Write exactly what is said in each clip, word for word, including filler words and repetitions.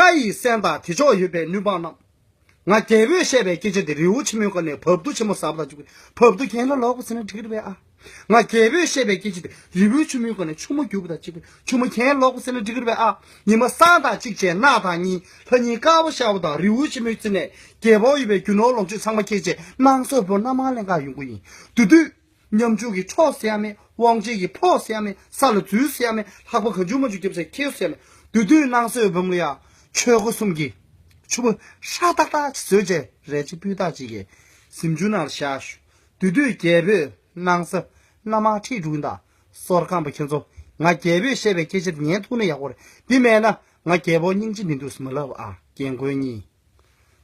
ལྷ་ཡི་སྲས་དང་དེ་ཕྱོགས་ཡོད་པའི་ནུས་པ་རྣམས། ང་རྒྱལ་པོས་བཤད་པའི་སྐད་ཆ་དེ་རི་བོ་ཆེན་མོའི་སྒང་ནས་བབས་རྡོ་ཆེན་མོ་ཟ་བ་དང་གཅིག་པས། བབས་རྡོ་གྱེན་ལ་ལོག་པ་ཟེར་ན་འགྲིག་གི་རེད་པས་ཨ། ང་རྒྱལ་པོས་བཤད་པའི་སྐད་ཆ་དེ་རི་བོ་ཆེན་མོའི་སྒང་ནས་ཆུ་མོ་རྒྱུག་པ་དང་གཅིག་པས། ཆུ་མོ་གྱེན་ལོག་པ་ཟེར་ན་འགྲིག་གི་རེད་པས་ཨ། ཉི་མ་སང་དང་གཅིག་བྱས་ནག་དང་གཉིས། ལྷ་ཉིན་དཀར་པོ་ཤར་བ་དང་རི་བོ་ཆེན་མོའི་རྩེ་ནས་རྒྱལ་པོ་ཡོད་པའི་རྒྱུ་ནོར་ལོངས་སྤྱོད་ཚང་མ་ཁྱེར་བྱས་སྣང་སྲིད་པོ་མནའ་མ་ལེན་ག་ཡོང་གི་ཡིན། དེ་དུས་ཉམ་ཆུང་གི་འཕྲོག་ཟེར་ཡ་མེད། དབང་ཆེན་གྱི་ཕོག་ཟེར་ཡ་མེད། ས་ལ་འཛུལ་ཟེར་ཡ་མེད། ལྷགས་པ་གང་བྱུང་མང་བྱུང་རྒྱབ་ཟེར་ཁྱེར་ཟེར་ཡ་མེད། དེ་དུས་སྣང་སྲིད་བུམ་ལ་ཡ་ཆོས་སྒོ་གསུམ་གྱི་ཕྱུ་པ་ཧྲ་ཏག་ཏག་ཅིག་བཟོས་བྱས་རལ་གྲི་སྤུས་དག་ཅིག་གིས་གཟིམ་ཆུང་ནང་ལ་བཞག་ཞུ། དེ་དུས་རྒྱལ་པོས་སྣང་ས་མནའ་མ་ཁྲིད་འགྲོ་གི་ཡིན་ད། སོར་ཁང་པ་ཁྱེད་ཚོ། ང་རྒྱལ་པོས་བཤད་པའི་སྐད་ཆ་དེ་ཉན་ཐུབ་ན་ཡག་པོ་རེད། དེ་མེད་ན་ང་རྒྱལ་པོ་སྙིང་རྗེ་མི་འདུག་ཟེར་མ་ལབ་ཨ། རྒན་རྒོན་གཉིས།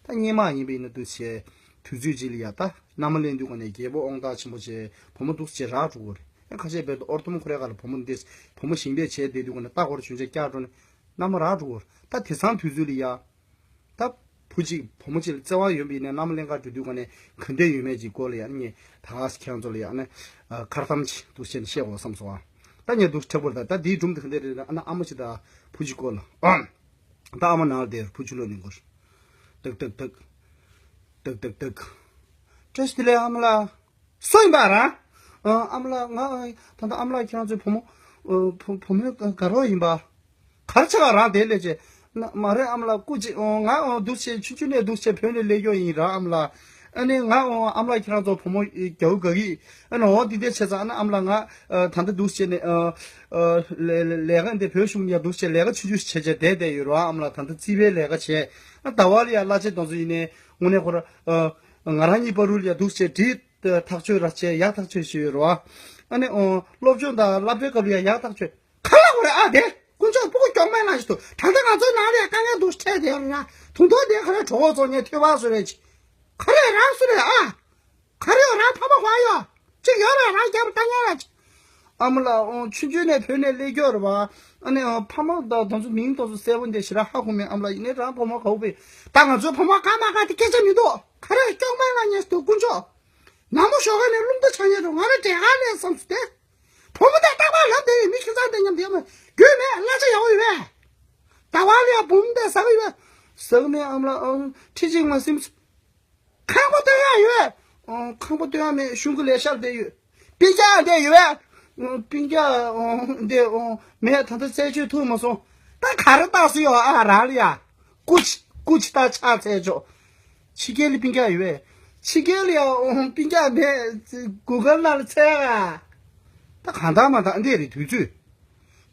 ད་སྔོན་མ་ཡིན་པ་ཡིན་ན་འདུག་བྱས། དུས་ཚོད་ཅིག་ལ་ཡ་ད་མནའ་མ་ལེན་དུས་ག་ནས་རྒྱལ་པོ་དབང་ཐང་ཆེན་པོ་བྱས་བུ་མོ་འདུག་བྱས་རག་འགྲོ་གི་རེད། ཨ་ཁ་ཤས་བལ་དུ་ཨོར་ཐུམ་ཁོ་རའི་ཁ་ལ་བུ་མོ་འདི་བུ་མོ་ཞིང་ལས་བྱས་བསྡད་དུས་ག་ནས་རྟ་འཁོར་ཆུན་ཆ་བཀྱག་འགྲོ་ནས་མནའ་མ་རག་འགྲོ་གི་རེད། ད་དེང་སང་དུས་ཚོད་ལ་ཡ། ད་བུ་གཅིག་བུ་མོ་གཅིག་ལ་བརྩེ་བ་ཡོད་པ་ཡིན་ན་མནའ་མ་ལེན་ག་འགྲོ་དུས་ག་ནས་ག་འདྲས་ཡོད་མེད་ཅིག་སྐོར་ལ་ཡ་ནས་ད་ཁྱེད་རང་ཚོ་ལ་ཡ་ནས་ཁར་ཐམ་ཅིག་འདུག་བྱས་ནས་བཤད་དགོས་བསམ་སོང་ཨ། ད་ངས་འདུག་མཁྲེགས་པོ་ལ་ད་ད་དེའི་སྒྲུང་དེ་ག་འདྲས་རེད་ན་ཨ་ན་ཨ་མ་ཅིག་ད་བུ་གཅིག་སྐོར་ལ་ཨ། ད་ཨ་མ་ནང་ལ་བསྡད་བུ་ཆུ་ལོག་ནས་འགོར། ཏག་ཏག་ཏག་ཏག་ཏག་ཏག་བཀྲ་ཤིས་བདེ་ལེགས་ཨ་མ་ལགས། སུ་ཡིན་པ་རང་། ཨ་ཨ་མ་ལགས་ང་ད་ལྟ་ཨ་མ་ལགས་ཁྱེད་རང་ཚོའི་བུ་མོ། ཨ་བུ་བུ་མོའི་དགའ་རོགས་ཡིན་པ། ག་རེ་བྱེད་ག་རང་དེ་སླེབས་བྱས། ན་མ་རེད་ཨ་མ་ལགས་སྐུ་མཁྱེན། ཨོ་ང་ཨོ་འདུག་བྱས་ཆུང་ཆུང་ནས་འདུག་བྱས་བོད་ནས་སླེབས་ཀྱོག་ཡིན་ར་ཨ་མ་ལགས། ཨ་ནི་ང་ཨོ་ཨ་མ་ལགས་ཁྱེད་རང་ཚོ་བུ་མོ་རྒྱ་བོ་དགའ་གི། ཨ་ནི་འོ་འདི་འདྲས་བྱས་ཙང་ཨ་ནི་ཨ་མ་ལགས་ང་ཨ་ད་ལྟ་འདུག་བྱས་ནས་ཨ་ཨ་ལས་ལས་ལས་ཀ་འདི་བོད་གཞུང་ཡ་འདུག་བྱས་ལས་ཀ་ཆུང་ཆུང་བྱས་བྱས་བསྡད་བསྡད་ཡོད་ར་ཨ་མ་ལགས། ད་ལྟ་རྩིས་པའི་ལས་ཀ་བྱས། ཨ་ཟླ་བ་ལ་ཡ་གླ་ཆ་དེ་ཚོ་ཡིན་ནའི་དངོས་གནས་ཁོ་ར་ཨ་ང་རང་གཉིས་བར་དུ་ལ་ཡ་འདུག་བྱས་བྲིས་ཐག་གཅོད་ར་བྱས་ཡག་ཐག་གཅོད་བྱས་ཡོད་ར་བ། ཨ་ནི་ཨོ་སློབ་སྦྱོང་དང་བསླབ་པའི་སྐབས་ལ་ཡ་ཡག་ཐག་གཅོད། ག་ལ་བ་རེད་ཨ་དེ། དཀོན་མཆོག་སྤུ་གུ་སྐྱོང་མེད་ན་ཞིག་ཏུ་ད་ལྟ་ང་ཚོའི་ནང་ལ་ཡ་དཀའ་ངལ་འདུག་འཕྲད་དེ་ཡོད་ན་དུང་དུང་དེ་ག་རེ་གྲོགས་པོ་ཚོ་ངས་ཐོས་པ་བཟོ་རེད་ཅི། ག་རེ་རང་བཟོ་རེད་ཨ། ག་རེ་ཡོད་རང་ཕ་མ་དབང་ཡོད། ཅིག་ཡོད་རེད་རང་རྒྱབ་ལྟ་ཉན་རེད་ཅི། ཨ་མ་ལགས་ཨོ་ཆུང་ཆུང་ནས་བོད་ནས་སླེབས་ཀྱོག་རེད་བ། ཨ་ནི་ཨོ་ཕ་མ་དང་དེ་ཚོ་མིང་དེ་ཚོ་གསལ་པོ་འདི་ཞེ་དྲག་ཧ་གོ་མེད་ཨ་མ་ལགས། ཡིན་ནའི་རང་བུ་མོ་དགའ་བོ་པས་ད་ང་ཚོའི་བུ་མོ་དགའ་མ་དགའ་དེ་སྐད་ཆ་མི་འདུག་ག་རེ་སྐྱོང་མེད་ན་ཉེས་སུ་དཀོན་མཆོག་ནག་མོ་ཞོགས་ཀ་ནས་རླུང་རྟ་ཆགས་ཉེ་རུ་ང་རང་འབྲས་དཀར་ནས་བསམ་སུ་བསྡད། བུ་མོ་དེ་རྟག་པར་ལབ་བསྡད་ཡོད་མི་ཁྱིམ་ཚང་དེ་མཉམ་བསྡད་མ་རྒྱུས་མེད་གླ་ཆ་ཡག་པོ་ཡོད་པས། ཟླ་བ་ལ་ཡང་བུ་མོ་དེ་ཟ་གི་ཡོད་པས། ཟ་གི་མེད་ཨ་མ་ལགས་ཨང་ཁྲི་གཅིག་མ་ཟིན། ཁང་པ་སྟོན་ཡག་ཡོད་པས། ཨང་ཁང་པ་སྟོན་ཡག་མེད་གཞུང་གི་ལས་ཤག་བསྡད་ཡོད། སྤུན་ཀྱག་བསྡད་ཡོད་པས། ཨང་སྤུན་ཀྱག་ཨང་བསྡད་ཨང་མེད་ད་ལྟ་རྩད་གཅོད་ཐུབ་མ་སོང་། ད་ག་རེ་བཏགས་སྲིད་ཡོད་ཨ་རང་ལ་ཡ། སྐུ་ཅི་སྐུ་ཅི་ད་ཕྱག་འཚལ་ཆོག་ཕྱི་རྒྱལ་ལ་སྤུན་ཀྱག་ཡོད་པས། ཕྱི་རྒྱལ་ལ་ཡང་སྤུན་ཀྱག་མེད། གུ་གལ་ནང་ལ་འཚོལ་ཡ། ད་གང་ལྟར་མ་ལྟར་འདི་རེད་དུས་ཚོད།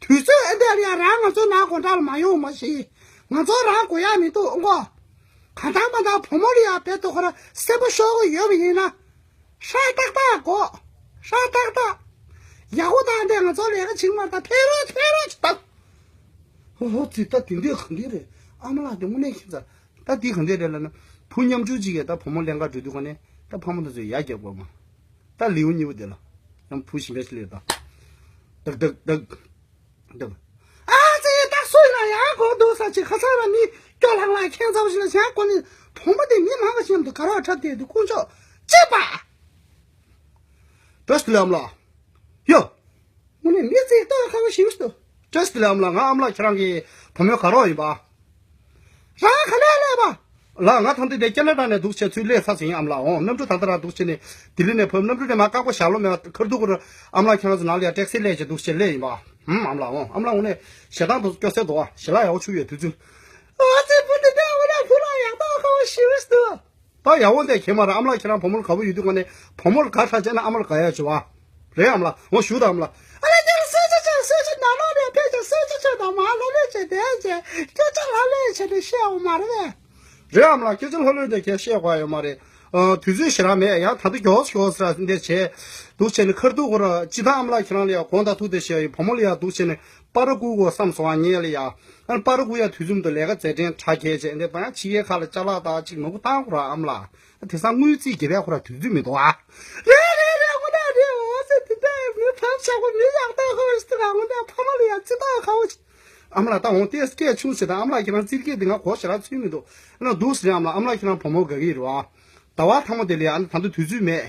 དུས་ཚོད་ཨེ་འདི་ལ་ཡང་རང་ང་ཚོ་ནང་དགོང་དག་ལ་མ་ཡོང་མ་ཤེས། ང་ཚོ་རང་དགོས་ཡ་མི་འདུག་ཨང་གོ། གང་ལྟར་མ་ལྟར་བུ་མོ་ལ་ཡང་བེད་དུ་ཁོ་ར་སེམས་པ་ཤོར་གི་ཡོད་པ་ཡིན་ན། ཧྲ་ཏག་ཏག་གོ། ཧྲ་ཏག་ཏག་ཡག་པོ་དང་འདི་ང་ཚོ་ལས་ཀ་བྱེད་མ་ད་ཕེ་རོ་ཕེ་རོ་ཅིག་ད། ཧོ་ཧོ་ཙི་ད་དེ་འདྲས་གང་འདྲས་རེད་ཨ་མ་ལགས་དེ་དངོས་གནས་ཁྱེད་ཚ། ད་དེ་གང་འདྲས་རེད་ལབ་ན། བུ་ཉམ་ཆུང་གཅིག་གིས་ད་བུ་མོ་ལེན་ག་འགྲོ་དུས་ག་ནས་ད་ཕ་མ་དེ་ཚོས་ཡར་རྒྱབ་དགོས་མ། ད་ལེའུ་གཉིས་པ་དེ་ལ། ཡང་བུ་ཞིམ་པའི་ལས་ད། ཏག་ཏག་ཏག་ཏག་ཨ་ཙི་ད་སུ་ཡིན་ན་ཡང་གོ་འདུག་ས་ཅིག་ཁ་སང་ལ་མི་སྐྱོ་ལྷང་ལྷང་ཁྱེད་ཚ་བ་ཞིག་ལ་ཞང་གོ་ནི་བུ་མོ་དེ་མི་མང་ག་ཞིམ་དུ་ག་རོགས་འཁྲབ་དེ་དུ་དཀོན་མཆོག་ཅེས་པ། བཀྲ་ཤིས་བདེ་ལེགས་ཨ་མ་ལགས། ཡ། དངོས་གནས་མི་ཚེ་ལྟོ་ཁ་བོ་ཞིག་ཏུ། བཀྲ་ཤིས་བདེ་ལེགས་ཨ་མ་ལགས། ང་ཨ་མ་ལགས་ཁྱེད་རང་གི་བུ་མོའི་དགའ་རོགས་ཡིན་པ། རང་ག་ནས་སླེབས་པ། ལགས་ང་ད་ལྟ་འདི་ཁེ་ན་ཌ་ནས་འདུག་བྱས་ཚུར་སླེབས་ཚར་ཟིན་ཨ་མ་ལགས། འོང་གནམ་གྲུ་ད་ལྟ་རང་འདུག་བྱས་ནས་ལྡི་ལི་ནས་བབས། གནམ་གྲུ་ནས་མར་ཀག་པ་ཞག་ལོ་མེད་པ་ཁར་ཐུག་གུ་རུ་ཨ་མ་ལགས་ཁྱེད་རང་ཚོ་ནང་ལ་ཡ་ཊེག་སི་སླེབས་བྱས་འདུག་བྱས་སླེབས་ཡིན་པ། ཧུམ་ཨ་མ་ལགས་འོང་ཨ་མ་ལགས་དངོས་གནས་ཞེ་སྡང་དུ་སྐྱོ་སེ་འདུག་ཨ། ཞལ་ལག་ཡག་པོ་བྱུགས་ཡོད་དུས་ཚོད། ཨ་ཙི་བུ་འདི་འདྲ་འོ་ན་བུ་ལ་ཡག་ཐོག་ཁ་བོ་ཞིག་འདུག་ད་ཡག་པོ་འདི་ཁྱེད་མ་ར་ཨ་མ་ལགས་ཁྱེད་རང་བུ་མོ་ལ་དགའ་པོ་ཡོད་དུས་ག་ནས་བུ་མོ་ལ་དགའ་དྲགས་བྱས་ན་ཨ་མ་ལ་དགའ་ཡ་བྱེད་བ། རེད་ཨ་མ་ལགས་འོ་ཞུ་ད་ཨ་མ་ལགས། ཨ་ལ་ཁྱེད་ལ་སེ་ཆ་ཆ་སེ་ཆ་ན་ལོ་རེ་ཕེ་ཆ་སེ་ཆ་ཆ་དང་མ་ལོ་ལེ་ཆ་དེ་ཆ་སྐྱོ་ཆ་ལ་ལེ་ཆ་དེ་བཤད་འོ་མ་རེད་པས། རེད་ཨ་མ་ལགས་སྐྱོ་ཆ་ལྷོད་ལྷོད་དེ་ཁྱེད་བཤད་དགོས་ཡོད་མ་རེད། ཨ་དུས་ཚོད་ཞེ་དྲག་མེད་ཡང་ད་ལྟ་མགྱོགས་མགྱོགས་ཟེར་འདི་བྱས། འདུག་བྱས་ནས་ཁར་ཐུག་གུ་རུ་ཅི་ད་ཨ་མ་ལགས་ཁྱེད་རང་ལ་ཡ་དགོངས་དག་ཐུགས་དེ་བཤད་ཡོད་བུ་མོ་ལ་ཡ་འདུག་བྱས་ནས། པར་བསྐུར་དགོས་བསམ་སོང་ཨ་ངས་ལ་ཡ། ཨ་ནི་པར་བསྐུར་ཡ་དུས་ཚོད་དུ་ལས་ཀ་མཛད་འཕྲིན་དྲ་རྒྱས་བྱས་འདི་ད་ཡང་ཕྱི་རྒྱལ་ཁག་ལ་ཅ་ལག་དང་གཅིག་མང་པོ་བཏང་དགོས་ར་ཨ་མ་ལགས། དེང་སང་དངུལ་རྩིས་རྒྱབ་ཡ་ཁོ་ར་དུས་ཚོད་མི་འདུག་ཨ། རེད་རེད་རེད་དངོས་གནས་རེད་འོ་ཟེར་དེ་འདྲ་མི་ཕམ་ཆག་པོ་མི་ཡག་ཐག་ཁ་བོ་ཞིག་འདུག་ཨ། དངོས་གནས་ཕ་མ་ལ་ཡ་རྩི་ཐག་ཁ་བོ་ཞིག་ཨ་མ་ལགས་ད་འོང་ཏེ་སྐད་ཆུང་ཞིག་དང་ཨ་མ་ལགས་ཁྱེད་རང་རྩིས་སྐད་འདི་ང་གོ་ཞེ་དྲག་ཚུལ་མི་འདུག་ཨ་ན་འདུག་ཟེར་ཨ་མ་ལགས་ཨ་མ་ལགས་ཁྱེད་རང་བུ་མོ་དགའ་གི་རེད་བ། ཟླ་བ་ཐ་མ་དེ་ལ་ཡ་ཨ་ན་ད་དུང་དུས་ཚོད་མེད།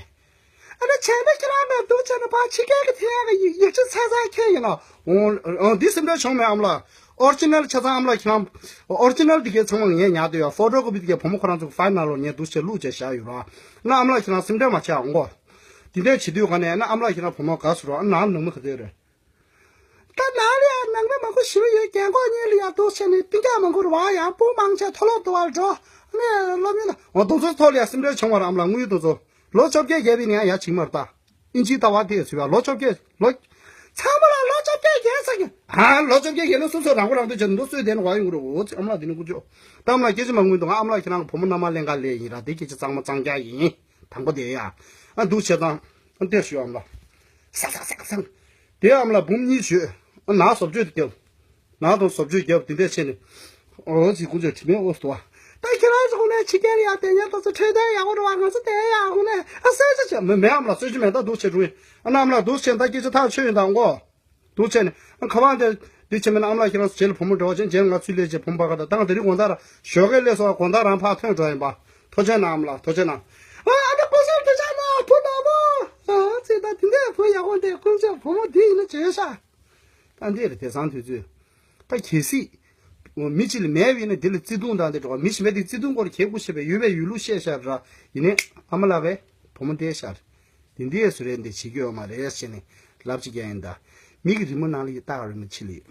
ཨ་ནི་བྱས་ན་ཁྱེད་རང་ནང་འདུག་བྱས་ན་ཕར་ཕྱི་རྒྱལ་གྱི་ཐེ་ཡག་གི་ཡིག་ཡིག་ཆ་ཚ་ཚ་ཁྱེར་ཡིན་ནོ། འོང་འོང་འདི་སེམས་ཁྲལ་བྱུང་མེད་ཨ་མ་ལགས། ཨོ་རི་ཇི་ནལ་ཆ་ཚང་ཨ་མ་ལགས་ཁྱེད་རང་། ཨོ་རི་ཇི་ནལ་དེ་གའི་ཚང་མ་ངས་ཉར་དུ་ཡོད། ཕོ་ཊོ་ཀོ་པི་དེ་གའི་བུ་མོ་ཁོ་རང་ཚོ་གི་ཕའིལ་ནང་ལོགས་ངས་འདུག་སེ་བླུགས་བྱས་བཞག་ཡོད་ར། ཨ་ནི་ཨ་མ་ལགས་ཁྱེད་རང་སེམས་ཁྲལ་མ་བྱེད་ཨང་གོ། དེ་འདྲས་བྱེད་དུས་ག་ནས་ཨ་ནི་ཨ་མ་ལགས་ཁྱེད་རང་བུ་མོ་དགའ་བསུ་རོགས། ཨ་ནང་ནང་མི་ག་ཚོད་རེད། ད་ནང་ལ་ཡང་ནང་མི་མང་པོ་ཞེ་པོ་ཡོད། རྒན་གོག་གཉིས་ལ་ཡང་འདུག་བྱས་ནས་སྤུན་ཀྱག་མང་པོ་རེད་བ། ཡང་སྤུན་མང་ཆེ་མཐོ་སློབ་དུ་བར་འགྲོ། ཨ་ནི་སློབ་གཉེར་ལ་འོ་དེ་ཚོ་ཐོག་ལ་ཡང་སེམས་ཁྲལ་བྱུང་བ་ར། ཨ་མ་ལགས་དངུལ་དེ་ཚོ་ལོ་བཅོ་བརྒྱད་བརྒྱབ་པའི་ནས་ཡང་ཡར་བྱིན་མ་རེད་ད། ཨིན་ཇིའི་ལྟ་བ་དེ་ཚོད་པ་ལོ་བཅོ་བརྒྱད་ལོ། ཚང་མ་ལ་ལོ་བཅོ་བརྒྱད་བརྒྱབ་ཟེར་གི། ཨ་ལོ་བཅོ་བརྒྱད་བརྒྱབ་ན་སོ་སོ་རང་དབང་རང་འདོད་བྱས་ནས་འདུག་སེ་བསྡད་ན་བ་ཡོང་གི་རེད། འོ་ཙི་ཨ་མ་ལགས་དེ་ནི་ཀུ་ཅོ། ད་ཨ་མ་ལགས་སྐད་ཆ་མ་ངུས་འདུག་ང་ཨ་མ་ལགས་ཁྱེད་རང་གི་བུ་མོ་མནའ་མ་ལེན་ག་ལས་ཡིན་ར། དེ་སྐད་ཆ་གཙང་མ་གཙང་རྐྱང་ཡིན། དང་པོ་དེ་ཡ། ཨ་འདུག་བྱས་ཙང་ཨ་བསྡད་ཞུ་ཨ་མ་ལགས། སང་སང་སང་སང་། དེ་ཨ་མ་ལགས་འབུམ་གཉིས་ཞུས། ཨ་ནག་བཟོ་བཅོས་དེ་བརྒྱབ། ནག་དང་བཟོ་བཅོས་བརྒྱབ་དེ་འདྲས་བྱས་ནས། འོ་ཙི་ཀུ་ཅོ་དྲི་མེད་འོ་སྟོ་བ། ད་ཁྱེད་རང་ཚོ་ནས་ཕྱི་རྒྱལ་ལ་ཡར་བསྡད་མཁན་དེ་ཚོ་འཕྲོད་བསྟེན་ཡག་པོ་རེད་བ། ང་ཚོ་དེ་ཡག་པོ་ནས་ཨ་གསོལ་ཇ་བྱས་མི་མེད་ཨ་མ་ལགས་གསོལ་ཇ་མེད། ད་འདུག་བྱས་འགྲོ་ཡིན། ཨ་ནག་ཨ་མ་ལགས་འདུག་བྱས་ད་སྐད་ཆ་ཐག་ཆོད་ཡིན་ད་ཨང་གོ། འདུག་བྱས་ནས་ཨ་ཁ་པར་འདི་འདི་བྱས་མིན་ཨ་མ་ལགས་ཁྱེད་རང་ཚོ་རྗེས་ལ་བུ་མོ་འགྲོ་བ་ཅན་རྗེས་ལ་ང་ཚུར་སླེབས་བྱས་བུ་མོ་ཕར་ཁ་ད་ད་ང་དེ་རིང་དགོང་དག་ར་ཞོགས་ཀས་སླེབས་སོང་བ། དགོང་དག་རང་ཕར་ཐོན་འགྲོ་ཡིན་པ། ཐུགས་རྗེ་གནང་ཨ་མ་ལགས་ཐུགས་རྗེ་གནང་། ཨ་ཨ་ད་སྐུ་གཟུགས་དེ་ཆགས་ན་བུ་ནག་པོ། ཨ་ཙི་ད་དེ་འདྲའི་བུ་ཡག་པོ་འདི་ཀུན་སྤྱོད་བུ་མོ་འདི་ཡིན་ན་བྱས་ཤག་ད་འདི་རེད་དེང་སང་དུས་ཚོད། ད་གལ་སྲིད། མི་གཅིག་ལ་མེད་པ་ཡིན་ན་དེ་ལ་བརྩེ་དུང་དང་དེ་འགྲོ་བ་མི་གཞན་པས་དེ་བརྩེ་དུང་སྐོར་གྱེས་ཁུལ་བྱེད་པའི་ཡོད་པའི་ཡོད་ལུགས་བཤད་ཤག་ར། ཡིན་ནའི་ཨ་མ་ལགས་པས་བུ་མོ་འདས་ཤག་དེ་འདི་ཡས་སུ་རེད་འདི་བྱེད་རྒྱུ་ཡོད་མ་རེད་ཟེར་ནས་ལབ་ཅིག་ཀྱང་ཡིན་ད། མི་གི་རི་མོ་ནང་ལ་ཡི་ཏག་རི་མོ་ཆི་ལི།